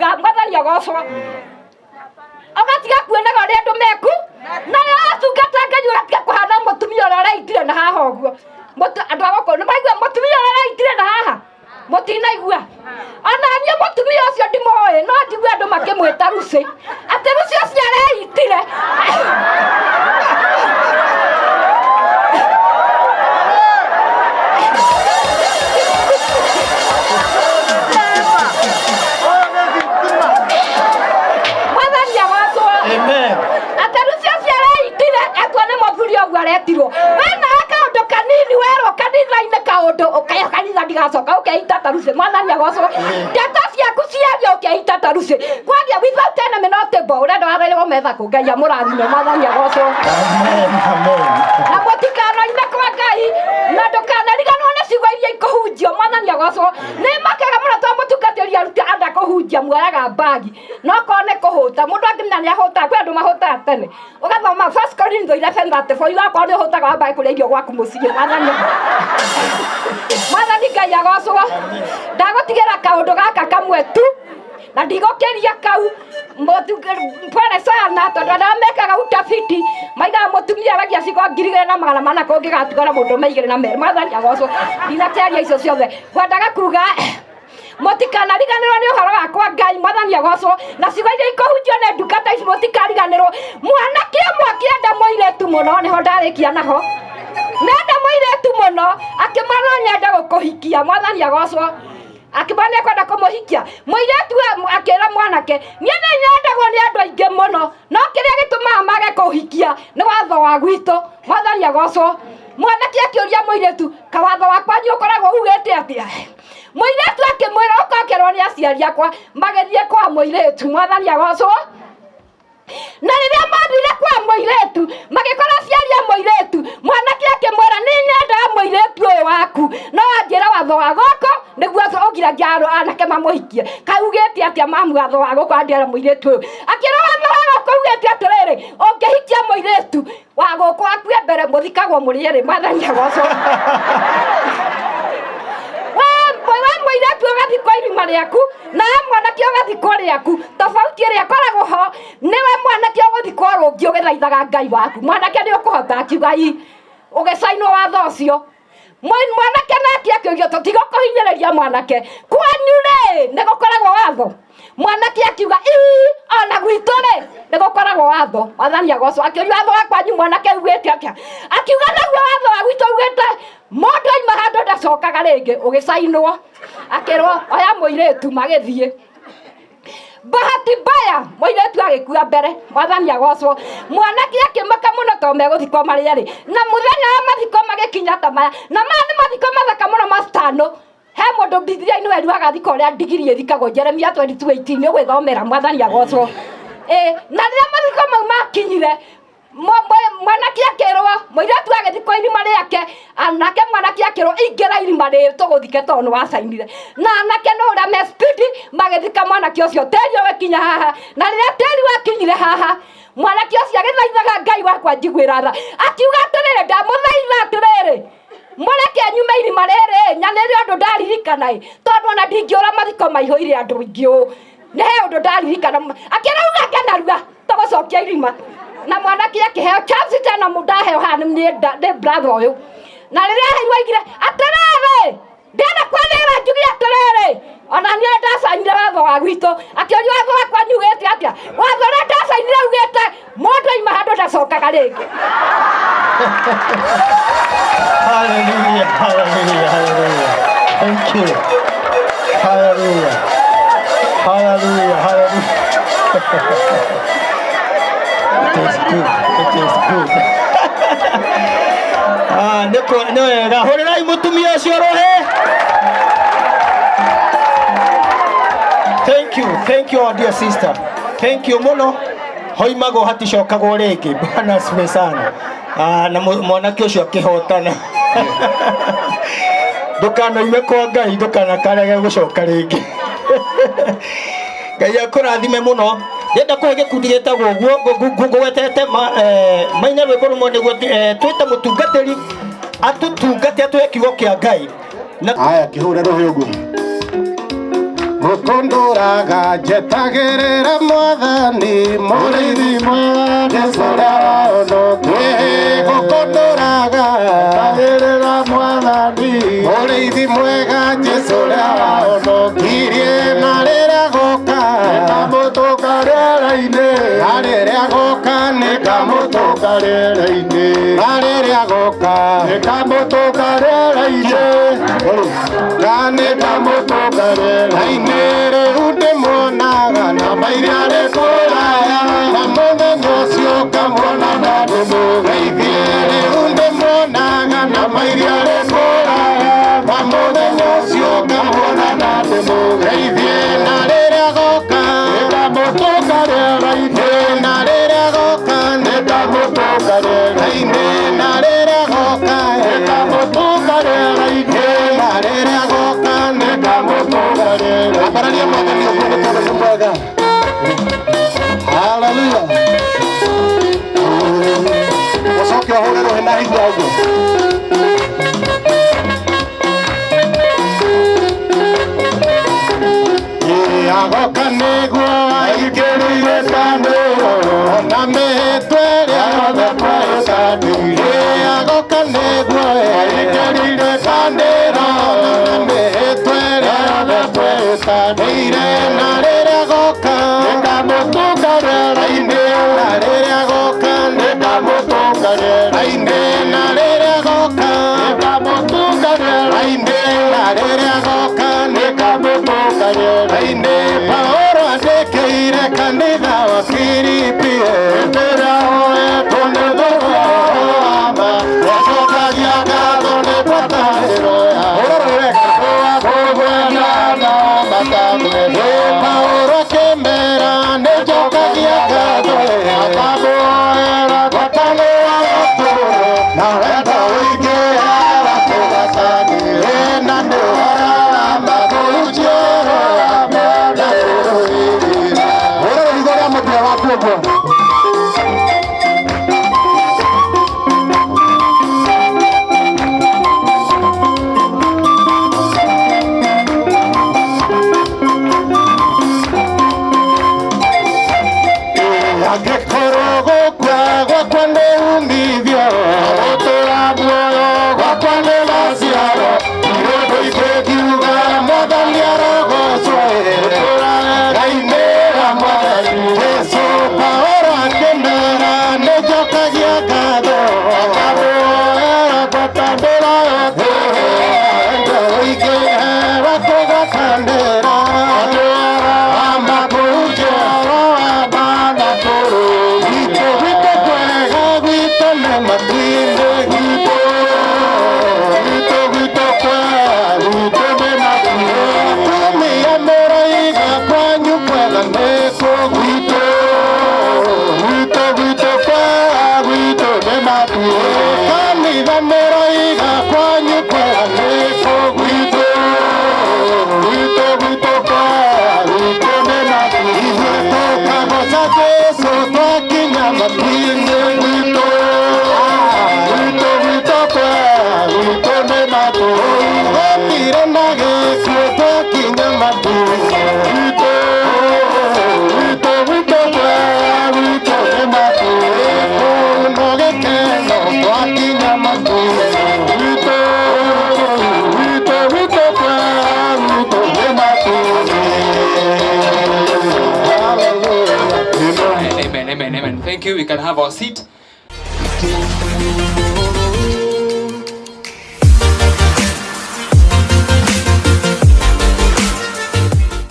Ũgacunga. Mwathani agocwo. Ũgatiga kuonaga ũrĩa andũ meku na rĩo watungata Ngai, ũgatiga kũhana mũtumia ũrĩa ũreitire na haha ũguo. Andũ a gũkũ nĩ maigua mũtumia ũrĩa ũreitire na haha, mũtinaigua? Ona niĩ mũtumia ũcio ndimũĩ, no njigue andũ makĩmwĩta Lucy, atĩ Lucy ũcio areitire. Mwathani agocwo. Amen. Atĩ Lucy ũcio areitire etwo nĩ mũthuri ũguo aretirwo. We nawe kaũndũ kanini werwo kanitha-inĩ, kaũndũ ũkayo kanitha ndigacoka, ũkeita ta Lucy. Mwathani agocwo. Ndeto ciaku ciaria ũkeita ta Lucy. Kwaria without enemy not table. Ũrenda warĩrwo metha kũ? Ngai amũrathime. Mwathani agocwo. Amen. Amen. Na mũtikanoime kwa Ngai, na ndũkanariganwo nĩ ciugo iria ikũhunjio. Mwathani agocwo. Nĩ makaga mũno tondũ mũtungatĩri aruta anda kũhunjia muoyaga mbagi, no korwo nĩ kũhũta mũndũ angĩmenya nĩ ahũtaga. Kwĩ andũ mahũtaga tene, ũgathoma First Corinthians 11:34, igakorwo nĩ ũhũtaga wambaga kũrĩa irio gwaku mũciĩ. Mwathani Ngai agocwo. Ndagũtigĩra kaũndũ gaka kamwe tu na ndigũkĩria kau. Pole sana, tondũ arĩa mekaga utafiti maigaga mũtumia aragia cigo 2400 kũngĩgatigara mũndũrũme 22. Mwathani agocwo. Ndinakĩaria icio ciothe, ngwendaga kuga mũtikanariganĩrwo nĩ ũhoro wakwa Ngai. Mwathani agocwo. Na ciugo iria ikũhunjio nĩ ndungata ici, mũtikariganĩrwo. Mwanake ũmwe akĩenda mũirĩtu mũno, nĩho ndarĩkia naho, nenda mũirĩtu mũno, akĩmwĩra, "No nyende gũkũhikia." Mwathani agocwo. Akĩmwĩra nĩ ekwenda kũmũhikia. Mũirĩtu akĩra mwanake, "Niĩ nĩ nyendagwo nĩ andũ aingĩ mũno, no kĩrĩa gĩtũmaga mage kũhikia nĩ watho wa gwitũ." Mwathani agocwo. Mwanake akĩũria mũirĩtu, "Kawatho wa kwanyu ũkoragwo ugĩte atĩa?" Mũirĩtu akĩmwĩra, "Ũkokerwo nĩ aciari akwa." Magĩthiĩ kwa mũirĩtu. Mwathani agocwo. Na rĩrĩa mathire kwa mũirĩtu, magĩkora aciari a mũirĩtu, mwanake akĩmwĩra, "Nĩ nyendaga mũirĩtu ũyũ waku, no anjĩra watho wa gũkũ nĩguo ũgiragia anake mamũhikie kaugĩte atĩa, mamu? Watho wa gũkũ anjĩra mũirĩtu ũyũ." Akĩra, "Watho wa gũkũ ugĩte atĩrĩrĩ, ũngĩhikia mũirĩtu wa gũkũ akue mbere, mũthikagwo mũrĩ erĩ." Mwathani agocwo. We mũirĩtu ũgathikwo irima rĩaku, na we mwanake ũgathikwo rĩaku. Tofauti ĩrĩa ĩkoragwo ho nĩwe mwanake ũgũthikwo rũngĩ ũgĩthaithaga Ngai waku. Mwanake nĩ ũkũhota? Akiuga i. Ũgĩcainwo watho ũcio. Mwanake nake akĩũrio, tũtigũkũhinyĩrĩria mwanake, kwanyu rĩ nĩ gũkoragwo watho? Mwanake akiuga, "Ii, ona gwitũ rĩ nĩ gũkoragwo watho." Mwathani agocwo. Akĩũria, "Watho wa kwanyu, mwanake, ugĩte atĩa?" Akiuga, "Naguo watho wa gwitũ ugĩte mũndũ aima handũ ndacokaga rĩngĩ." Ũgĩcainwo, akĩrwo oya mũirĩtu, magĩthiĩ. Bahati mbaya mũirĩtu agĩkua mbere. Mwathani agocwo. Mwanake akĩmaka mũno tondũ megũthikwo marĩ erĩ, na mũthenya wa mathiko magĩkinya ta maya, na maya nĩ mathiko mathaka mũno macitano. He mũndũ Bibilia-inĩ weruaga thiko ũrĩa ndigiri ĩthikagwo, Jeremia 22:18, nĩ ũgwĩthomera. Mwathani agocwo. Ĩ na rĩrĩa mathiko mau makinyire, mwanake akĩrwo, mũirĩtu agĩthikwo irima rĩake, anake mwanake akĩrwo, "Ingĩra irima rĩrĩ tũgũthike tondũ nĩ wacainire." Na anake nĩ ũrĩa me spidi, magĩthika mwanake ũcio, tĩri ũgĩkinya haha. Na rĩrĩa tĩri wakinyire haha, mwanake ũcio agĩthaithaga, "Ngai wakwa, njiguĩra tha." Akiuga atĩrĩrĩ, "Ndamũthaitha atĩrĩrĩ, mũreke nyume irima rĩrĩ nyanĩrĩ ũndũ ndaririkana ĩ, tondũ ona ndingĩũra mathiko maihũire andũ aingĩ ũũ, nĩ he ũndũ ndaririkana." Akĩrauga, "Ngenarua tũgũcokia irima." Na mwanake akĩheo chance tena. Mũndaheo haha nĩ brother ũyũ. Na rĩrĩa aheirwo aigire atĩrĩrĩ, "Ndĩrenda kwanĩrĩra njuge atĩrĩrĩ, ona niĩ ndacainire watho wa gwitũ." Akĩũria, "Watho wa kwanyu ugĩte atĩa?" "Watho ũrĩa ndacainire ugĩte mũndũ aima handũ ndacokaga rĩngĩ." Hallelujah, hallelujah, hallelujah. Thank you. Hallelujah. Hallelujah, hallelujah. It is good. It is good. Ah, nĩ wega. Hũrĩrai mũtumia ũcio rũhĩ. Thank you. Thank you, our dear sister. Thank you mũno. Hoimagwo haticokagwo rĩngĩ. Bwana asifiwe sana. Ah, na mwanake ũcio akĩhotana. Ndũkanoime kwa Ngai, ndũkanakarege gũcoka rĩngĩ. Ngai akũrathime mũno. Ndĩrenda kũhe gĩkundi gĩtagwo ũguo ngũgwetete maine rwĩmbo rũmwe nĩguo twĩte mũtungatĩri atũtungate, atũhe kiugo kĩa Ngai. Na Aya, kĩhũre rũhĩ ũguo. Gũkũ Ndũraga njetagĩrĩra mwathani mũrĩithi mwega Jesũ ũrĩa wahonokirie gũkũ ndũraga njetagĩrĩra mwathani mũrĩithi mwega Jesũ ũrĩa wahonokirie na rĩrĩa goka nĩngamũtũnga rĩera-inĩ na rĩrĩa goka nĩngamũtũnga rĩera-inĩ na rĩrĩa goka nĩngamũtũnga rĩera-inĩ na nĩngamũtũnga rĩera-inĩ rĩu ndĩmuonaga na mairia arĩ kũraya na mũthenya ũcio ngamuona na ndĩmũgeithie rĩu ndĩmuonaga na mairia arĩ kũraya na mũthenya ũcio ngamuona na ndĩmũgeithie na rĩrĩa goka nĩngamũtũnga rĩera-inĩ na rĩrĩa goka nĩngamũtũnga rĩera-inĩ na rĩrĩa goka nĩngamũtũnga rĩera-inĩ na rĩrĩa goka nĩngamũtũnga rĩera-inĩ. Ambararia mwathani ũguo nĩ tondũ nĩ mwega. Haleluya. Ũcoke ũhũre rũhĩ na hinya ũguo. Agoka nĩguo aingĩrĩire kanĩro na mĩhĩtwa ĩrĩa yothe twehĩtanĩire. Agoka nĩguo aingĩrĩire kanĩro na mĩhĩtwa ĩrĩa yothe twehĩtanĩire na rĩrĩa goka nĩngamũtũnga rĩera-inĩ na rĩrĩa goka nĩngamũtũnga rĩera-inĩ na rĩrĩa goka nĩngamũtũnga rĩera-inĩ na rĩrĩa goka nĩngamũtũnga rĩera-inĩ. Paũlũ andĩkĩire kanitha wa Filipi rĩrĩa oetwo nĩ thogora wa ma nĩacokagia ngatho nĩ ngwatanĩro Paũlũ akĩmera nĩnjokagia ngatho akamũhoera ngwatanĩro ya na wendo ũingĩhaga tũgacanĩre na nĩ ũhoro wa ma kũhunjia ũhoro wa ma na kũrũĩrĩra. Hũra rũrigo rĩa mũtwe waku ũguo. Angĩkorwo gũkua gwakwa nĩ umithio gũtũra muoyo gwakwa nĩ maciaro nĩ ũndũ ingĩngiuga mwathani arogocwo Ngai-inĩ mwathani Jesũ. Paũlũ akĩmera nĩnjokagia ngatho akamũhoera ngwatanĩro yothe wendo ũingĩhe kũgwatanĩra amakũhunjia ũhoro wa ma na kũrũithio gwitũ kwega gwitũ nĩ matu-inĩ gwitũ gwitũ gwitũ kwega gwitũ nĩ matu-inĩ atumia mũroiga kwanyu kwega nĩkũ gwitũ gwitũ gwitũ kwega gwitũ nĩ matu-inĩ kanitha mũroiga kwanyu kwega nĩkũ gwitũ gwitũ gwitũ kwega gwitũ nĩ matu-inĩ ithuĩ tũkagoca Jesũ twakinya matu-inĩ gwitũ gwitũ gwitũ kwega gwitũ nĩ matu-inĩ gũtirĩ na gĩkuũ twakinya matu-inĩ gwitũ gwitũ gwitũ kwega gwitũ nĩ matu-inĩ kũu no gĩkeno twakinya matu-inĩ gwitũ gwitũ gwitũ kwega gwitũ nĩ matu-inĩ. Hallelujah. Amen, amen, amen. Thank you. We can have our seat.